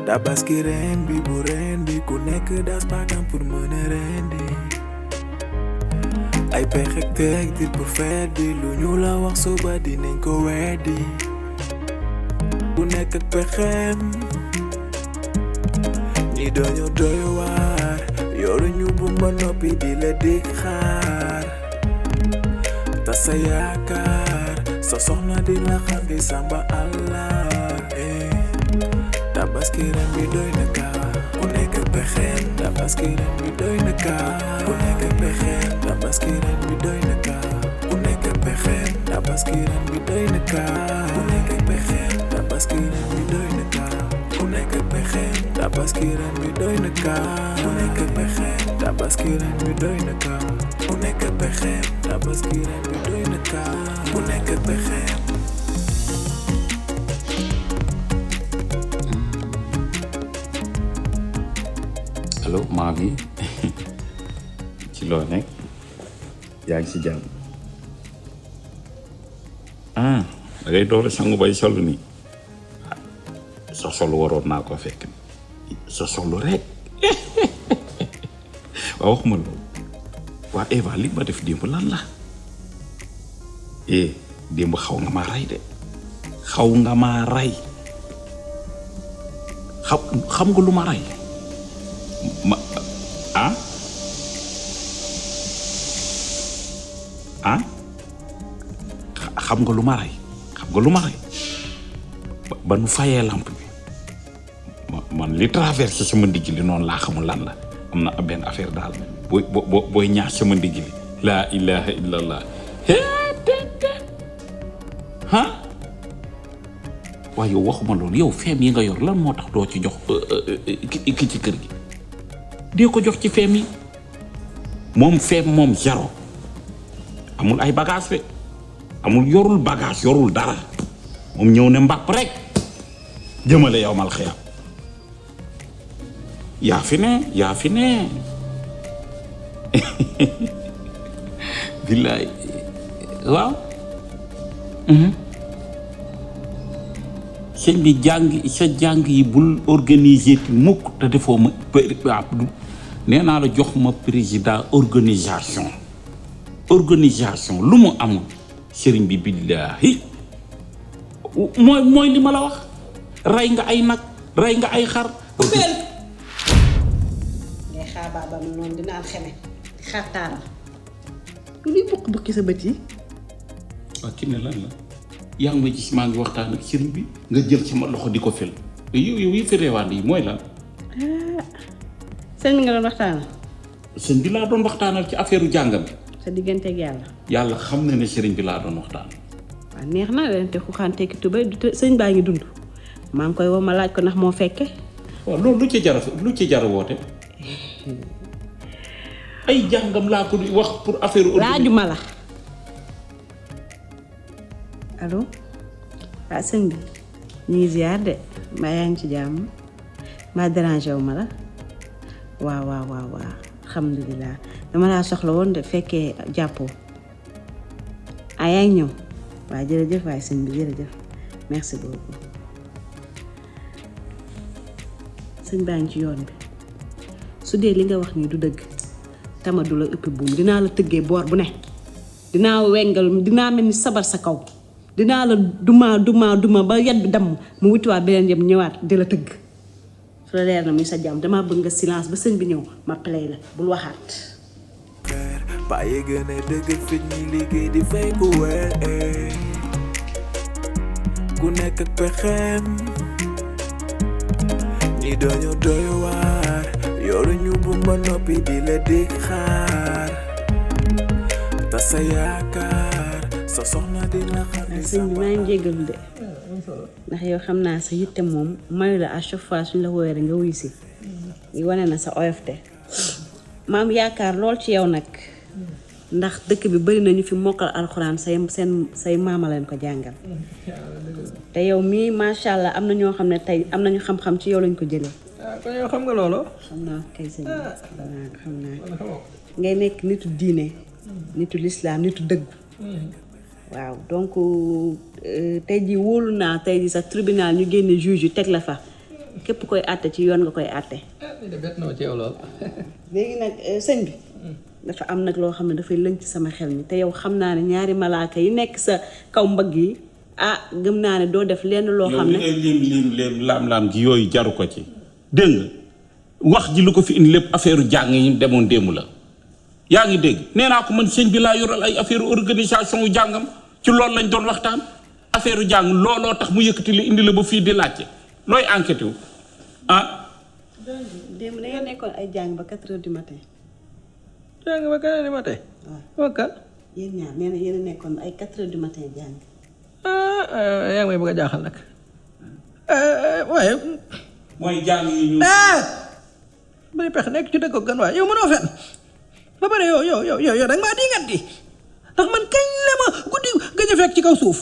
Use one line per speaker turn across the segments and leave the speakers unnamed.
Tabaski rendi bu rendi ku nekk das bagam pour mën a rendi ay pexe teg dit pour feet bi lu ñu la wax suba dinañ ko weddi ku nekk ak pexem ñi dañoo doy waar yoru ñu bu ma noppi di la dig xaar ta sa yaakaar sa soxna di la xam di samba Allah Tabaski ren bi doy na kaa ku nekk ak pexem Tabaski ren bi doy na kaa ku nekk ak pexem Tabaski ren bi doy na kaa ku nekk ak pexem Tabaski ren bi doy na kaa ku nekk ak pexem Tabaski ren bi doy na kaa ku nekk ak pexem Tabaski ren bi doy na kaa ku nekk ak pexem Tabaski ren bi doy na kaa ku nekk ak pexem Tabaski ren bi doy na kaa ku nekk ak pexem
allo maa ngi ci loo nekk yaa ngi si jàmm da ngay doole sangu bay solu nii sa solu waroon naa ko fekk sa solu rek waaw waxuma loolu waa Eva li ma def démb lan la démb xaw nga maa rey de xaw nga maa rey xam nga lu ma rey xam nga lu ma rey ba nu fayee lamp bi man li traversé sama ndigg li noonu laa xamul lan la am na benn affaire daal booy ñaax sama ndigg li laa ilaha illallah waaye yow waxuma loolu yow feem yi nga yor lan moo tax doo ci jox ki ci kër gi dee ko jox ci feem yi moom feem moom zéro amul ay bagage de amul yorul bagage yorul dara moom ñëw ne mbàpp rek jëmale yow mal xiyam yaa fi ne billaay waaw sëñ bi jàng yi bul organiser ti mukk te defoo ma nee naa la jox ma président organisation lu mu amul sëriñ bi billaahi mooy li ma la wax rey nga ay nag rey nga ay xar
ngay xaabaabam noonu dinaan xeme di xaataaral lu luy bukki sa bët yi
waaw Kiné lan la yaa ngi may gis maa ngi waxtaan ak sëriñ bi nga jël sama loxo di ko fel yow yi fi reewaan yi mooy lan
sëñ bi nga doon waxtaanal
sëñ bi laa doon waxtaanal ci affaire jàngam bi
sa digganteeg yàlla
xam na ne sëriñ bi laa doon waxtaan
waaw neex na leen te ku xaan tekki tubay sëñ baa ngi dund maa ngi koy woo ma laaj ko ndax moo fekke
waaw loolu lu ci jara woote ay jàngam laa ko di wax pour affaire
laajuma la allo waaw sëñ bi ñu ngi ziar de mbaa yaa ngi ci jàmm mbaa dérangé wu ma la waaw alhamdulilah dama laa soxla woon de fekkee jàppoo yaa ngi ñëw waaw jërëjëf waaye sëñ bi jërëjëf merci beaucoup sëñ baa ngi ci yoon bi su dee li nga wax nii du dëgg tama du la ëpp buum dinaa la tëggee boor bu ne dinaa wengal dinaa mel ni sabar sa kaw dinaa la duma ba yat bi damm mu wutiwaat beneen yem ñëwaat di la tëgg su la leer na muy sa jàmm damaa bëgg nga silence ba sëñ bi ñëw ma play la bul waxaat
bàyyi gën a dëgg fit ñi liggéey di fay ku weer ku nekk ak pexem ñi dañoo doy waar yoru ñu bu ma noppi di la dig xaar ta sa yaakaar sa soxna di la xam ne
sëñ bi maa ngi jégalu de ndax yow xam naa sa yitte moom mayu la à chaque fois suñ la woowee rek nga wuyu si yi wane na sa oyofte maam yaakaar lool ci yow nag ndax dëkk bi bari nañu fi mokkal alxuraan say maama leen ko jàngal te yow mii macha allah am na ñoo xam ne tey am nañu xam-xam ci yow lañ ko jëlee.
kon yow xam nga loolu.
xam naa kay sëñ bi xam naa ngay nekk nitu diine nitu lislaam nitu dëgg waaw donc tey jii wóolu naa tey jii sa tribunal ñu génne juge yu teg la fa képp koy àtte ci yoon nga koy àtte.
li de bett na ci yow lool.
léegi nag sëñ bi dafa am nag loo xam ne dafay lënc ci sama xel mi te yow xam naa ne ñaari malaaka yi nekk sa kaw mbagg yi gëm naa ne doo def lenn loo xam ne
yow lim laam-laam ji yooyu jaru ko ci dégg nga wax ji lu ko fi indi lépp affaire jàng yi demoon démb la yaa ngi dégg nee naa ko man sëñ bi laa yoral ay affaire organisation wu jàngam ci loolu lañ doon waxtaan affaire jàng looloo tax mu yëkkati li indi la ba fii di laajte looy enquête wu
démb da ngeen nekkoon ay jàng ba 4 heures du matin.
jàng ba 4 heures du matin. waaw kan.
yéen ñaar nee na yéen a nekkoon ay 4 heures du matin jàng.
yaa ngi may bëgg a jaaxal nag. waaye.
mooy jàng yi ñu.
bari pexe nekk ci dëkk gan waaye yow mënoo fen ba pare yow da nga maa dingat di ndax man kañ la ma guddi gëj a fekk ci kaw suuf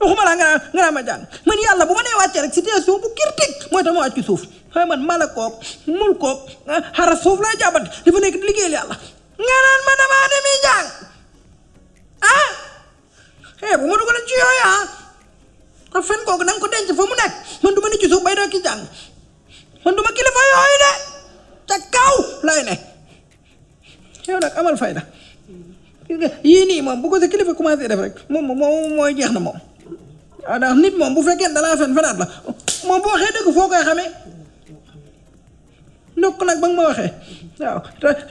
waxuma laa nga naa ma jàng man yàlla bu ma nee wàccee rek situation bu critique mooy tax ma wàcc ci suuf waaye man mala koog mul koog xaras suuf lay jàppante dafa nekk di liggéeyal yàlla nga naan ma damaa demi jàng bu ma dugalee ci yooyu a fen kooku na nga ko denc fa mu nekk man du ma ni ci suuf bay doo ki jàng man du ma kilifa yooyu de ca kaw lay ne yow nag amal fayda yii nii moom bu ko sa kilifa commencé def rek moom mooy jeex na moom ndax nit moom bu fekkee dalaa fenaat la moom bu waxee dëgg foo koy xamee ndokk nag ba nga ma waxee waaw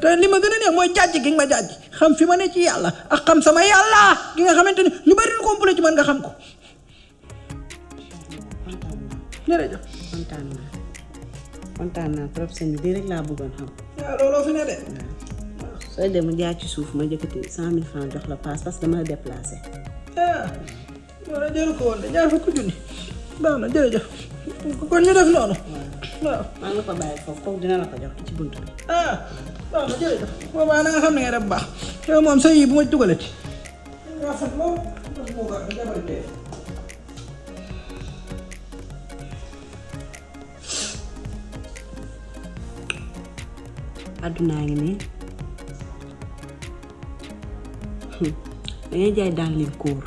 te li ma gën a neex mooy jàjj gi nga ma jàjj xam fi ma ne ci yàlla ak xam sama yàlla gi nga xamante ni ñu bari lu complet ci man nga xam ko jërëjëf
kontaan naa trop sëñ bi lii rek laa bëggoon xam.
waaw looloo fi ne de.
sooy dem jaar ci suuf ma jëkkati 100 000 francs jox la paas parce que dama la déplacé.
loolu jël ko woon de ñaar fukki junni baax na jërëjëf kon ñu def noonu. waaw
maa ngi ko bàyyi foofu kooku dina la ko jox ci buntu bi.
baax na jërëjëf boobaa na nga xam ne ngay def bu baax yow moom sa yii bu ma dugalati. rafet loolu moo ko jabar tee.
àddunaa ngi nii dangay jaay daan leen kóor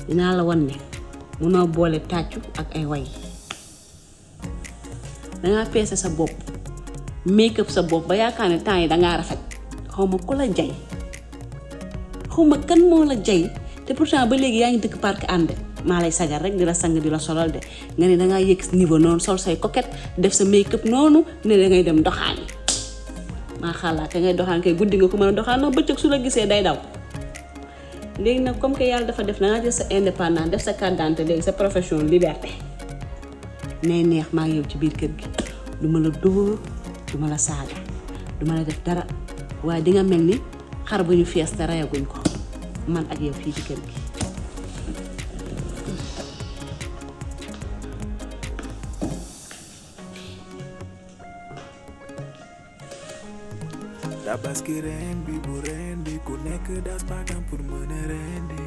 dinaa la wan ne munoo boole tàccu ak ay way dangaa peese sa bopp make up sa bopp ba yaakaar ne temps yi dangaa rafet xawma ku la jay xawma kan moo la jay te pourtant ba léegi yaa ngi dëkk parc ànd maa lay sagal rek di la sang di la solal de nga ne dangaa yëg niveau noonu sol say coquette def sa make up noonu ne dangay dem doxaani maa xalaat te ngay doxaan kay guddi nga ko mën a doxaan ndax bëccëg su la gisee day daw léegi nag comme que yàlla dafa def dangaa jël sa indépendance def sa carte d'identité léegi sa profession liberté nee neex maa ngi yow ci biir kër gi du ma la dóor du ma la saaga du ma la def dara waaye di nga mel ni xar bu ñu fees te reyaguñ ko man ak yow fii ci kër gi.
Tabaski ren bi bu ren bi ku nekk das bagam pour mën a rendi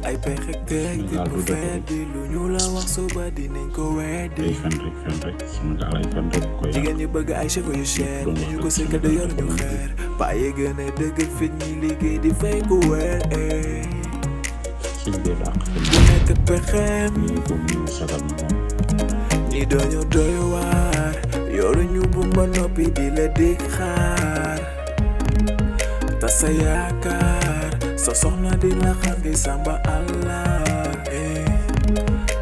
ay pexe teg di pour feet bi lu ñu la wax suba dinañ ko weddi
fen rek sama gaal ay fen rek koy
jigéen ñi bëgg ay cheveux yu cher ñu ko sëkk da yor ñu xeer paaye gën a dëgër fit ñi liggéey di fay ku weer
ci biir ak
ku nekk pexem
ko ñu sagal moom
ñi dañoo doy waar yoru ñu bu ma noppi di la dig xaar ta sa yaakaar sa soxna di la xam di samba allah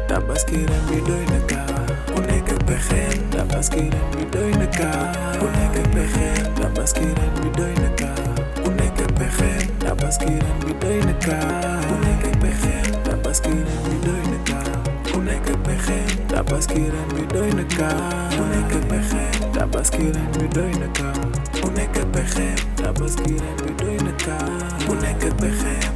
tabaski ren bi doy na kaa ku nekk pexeem tabaski ren bi doy na kaa ku nekk pexeem tabaski ren bi doy na kaa ku nekk pexeem tabaski ren bi doy na kaa ku nekk pexeem tabaski ren bi doy na kaa ku nekk pexeem tabaski ren bi doy na kaa ku nekk pexeem tabaski ren bi doy na kaa ku nekk pexeem tabaski ren bi doy na kaa ku nekk pexeem